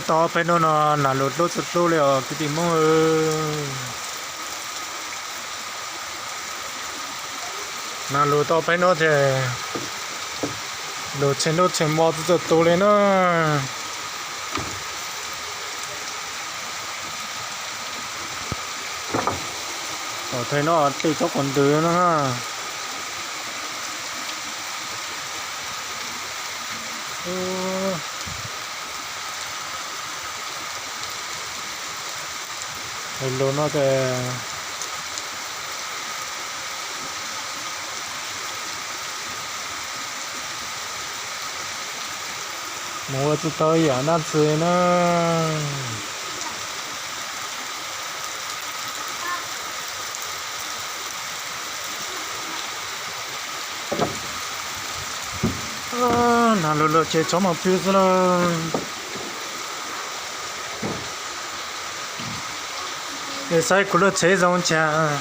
Tau peb hnub no nag lug dlub txhua dlub li os kwv tij Hmoob. Nag lug tau peb hnub ces lug tsheej hnub tsheej hmo txhua txhua tus li na. Thaum twg no dlej tsob quas ntws no na. Lug no ces mus ua tsis tau yam dab tsi na. Nag lug lug ces tsob mas pw xwb na. Es saib kuv lub tsheb zoo cas.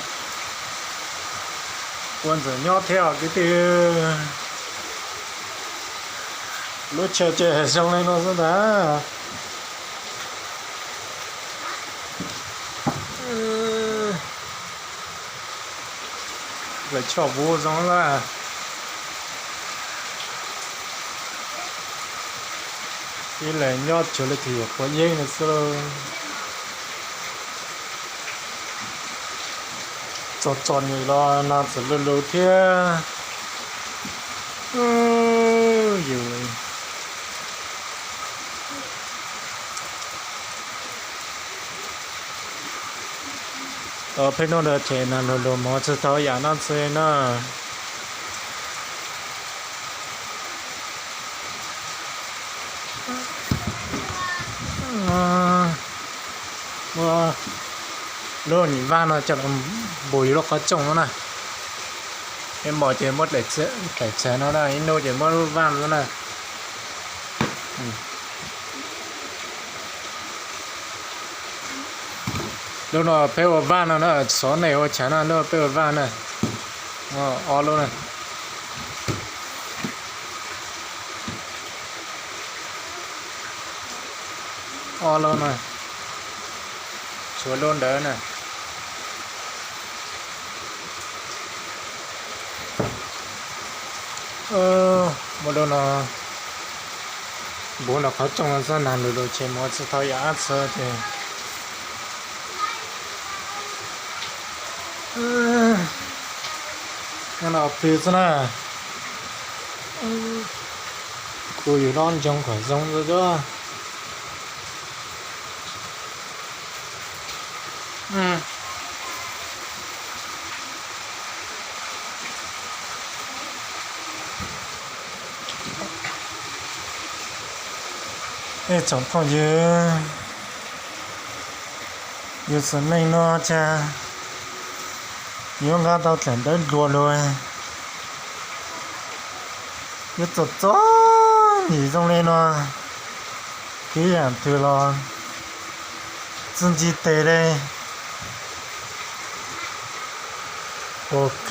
Ua ntxim nyob thiab os kwv tij. Lub chaw ces zoo li no xwb ntag. Lawv choj vuv zoo lawm. Ib leeg nyob tsuas li tus yuav quav yeeb li xwb lauj. Txog txom nyem los nag txawm lug lug thiab. Yus tau peb hnub no ces nag lug lug mus tsis tau yam dab tsi na. Muab lub nyuam vaj no coj los npus yus lub qhov rooj no na. Ib hmos ces muab daim txhais no na, ib hnub ces muab lub vaj no na. Lub no peb ua vaj no na, xov nej ua chav na, lub peb ua vaj na. Ob lub na. Ob lub na, tshuav lub ntawd na. Muab lub no npus los qhov rooj no xwb, nag lug lug ces mus tsis tau yam dab tsi ces nyob no pw xwb na. Kuv yus dob ntsoog kom zoo xwb. Ib tsoom phooj ywg, yus txom nyem no cas yuav nqa tau dlaim dawb dlua lug. Yuav txom txom nyem zoo li no, tib yam twg los tsis ntsib tes li. Ok.